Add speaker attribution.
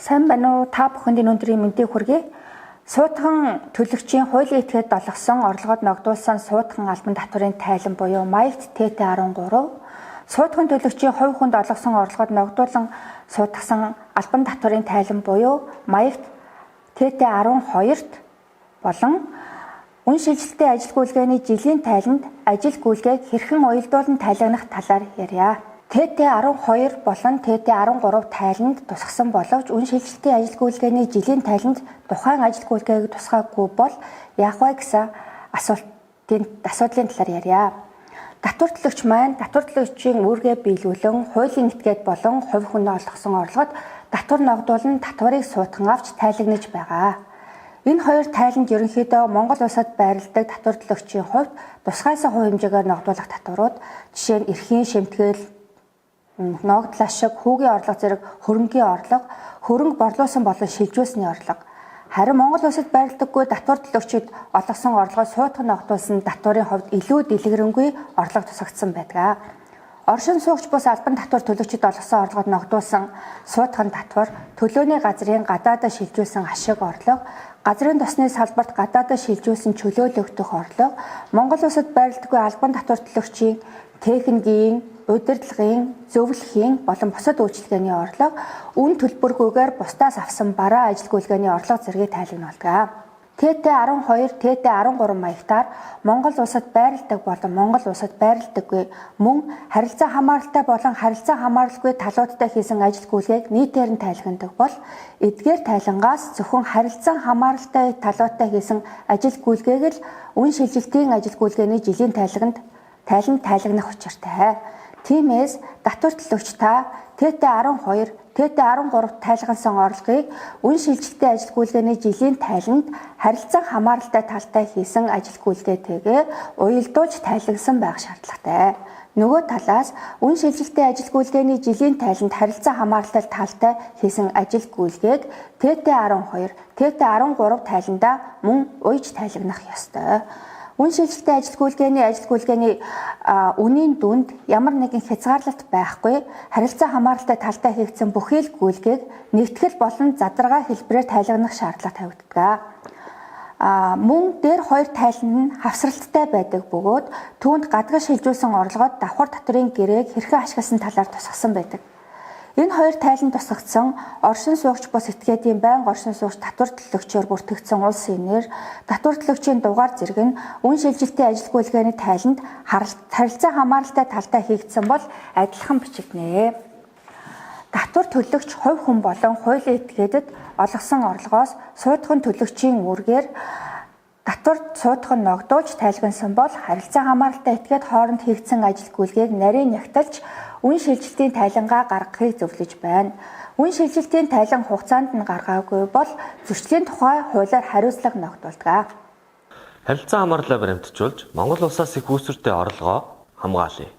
Speaker 1: Сайн байна уу? Та бүхэнд энэ өдрийн мэндийг хүргэе. Суутхан төлөгчийн хуулийн этгээд олгосон орлогод ногдуулсан суутхан албан татварын тайлан буюу маягт ТТ13, суутхан төлөгчийн хувь хүнд олгосон орлогод ногдуулан суудгасан албан татварын тайлан буюу маягт ТТ12-т болон үн шилжилттэй ажил гүйлгээний жилийн тайланд ажил гүйлгээг хэрхэн уялдуулан тайлгнах талаар ярья. ТТ12 болон ТТ13 тайланд тусгасан боловч үн шилжилтийн ажил гүйлгээний жилийн тайланд тухайн ажил гүйлгээг тусгаагүй бол яах вэ гэсэн асуудлын талаар ярья. Татвар төлөгч маань татвар төлөгчийн үүргээ биелүүлэн хуулийн этгээд болон хувь хүн олгосон орлогод татвар ногдуулан татварыг суутган авч тайлагнаж байгаа. Энэ хоёр тайланд ерөнхийдөө Монгол улсад байрладаг татвар төлөгчийн хувьд тусгайсан хувь хэмжээгээр ногдуулах татварууд, жишээ нь эрхийн шимтгэл, ногдол ашиг, хүүгийн орлого зэрэг хөрөнгийн орлого, хөрөнгө борлуулсан болон шилжүүлсний орлого. Харин Монгол улсад байрладаггүй татвар төлөгчид олгосон орлогоо суутган ногдуулсан татварын хувьд илүү дэлгэрэнгүй орлого тусгагдсан байдаг. Оршин суугч бус албан татвар төлөгчид олгосон орлогод ногдуулсан суутган татвар, төлөөний газрын гадаадад шилжүүлсэн ашиг орлого, газрын тосны салбарт гадаадад шилжүүлсэн чөлөөлөгдөх орлого, Монгол улсад байрладаггүй албан татвар төлөгчийн техникийн, удирдлагын, зөвлөхийн болон бусад үйлчилгээний орлого, үн төлбөргүйгээр бусдаас авсан бараа ажил гүйлгээний орлого зэргийг тайлагнуулдаг. ТТ12, ТТ13 маягтаар Монгол улсад байрладаг болон Монгол улсад байрладаггүй мөн харилцан хамааралтай болон харилцан хамааралгүй талуудтай хийсэн ажил гүйлгээг нийтээр нь тайлагнадаг бол эдгээр тайлангаас зөвхөн харилцан хамааралтай талуудтай хийсэн ажил гүйлгээг л үн шилжилтийн ажил гүйлгээний жилийн тайланд тайлагнах учиртай. Тиймээс татвар төлөгч та ТТ12, ТТ13 тайлгансан орлогыг үн шилжилтийн ажил гүйлгээний жилийн тайланд харилцан хамааралтай талтай хийсэн ажил гүйлгээтэйгээ уялдуулж тайлагнасан байх шаардлагатай. Нөгөө талаас үн шилжилтийн ажил гүйлгээний жилийн тайланд харилцан хамааралтай талтай хийсэн ажил гүйлгээг ТТ12, ТТ13 тайландаа мөн уйж тайлагнах ёстой. Үн шилжилтийн ажил гүйлгээний үнийн дүнд ямар нэгэн хязгаарлалт байхгүй, харилцан хамааралтай талтай хийгдсэн бүхий л гүйлгээг нэгтгэл болон задаргаа хэлбэрээр тайлагнах шаардлага тавигддаг. Мөн дээр хоёр тайлан нь хавсралттай байдаг бөгөөд түүнд гадагш шилжүүлсэн орлогод давхар татварын гэрээг хэрхэн ашигласан талаар тусгасан байдаг. Энэ хоёр тайлан тусгагдсан оршин суугч бус этгээдийн байнга оршин суугч татвар төлөгчөөр бүртгэгдсэн улсын нэр, татвар төлөгчийн дугаар зэрэг нь үн шилжилтийн ажил гүйлгээний тайланд харилцан хамааралтай талтай хийгдсэн бол адилхан бичигдэнэ. Татвар төлөгч хувь хүн болон хуулийн этгээдэд олгосон орлогоос суутган төлөгчийн үүргээр татвар суутган ногдуулж тайлагнасан бол харилцан хамааралтай этгээд хооронд хийгдсэн ажил гүйлгээг нарийн нягталж үн шилжилтийн тайлангаа гаргахыг зөвлөж байна. Үн шилжилтийн тайлан хугацаанд нь гаргаагүй бол зөрчлийн тухай хуулиар хариуцлага ногдуулдаг.
Speaker 2: Харилцан хамаарлаа баримтжуулж Монгол улсаас их үүсвэртэй орлогоо хамгаалъя.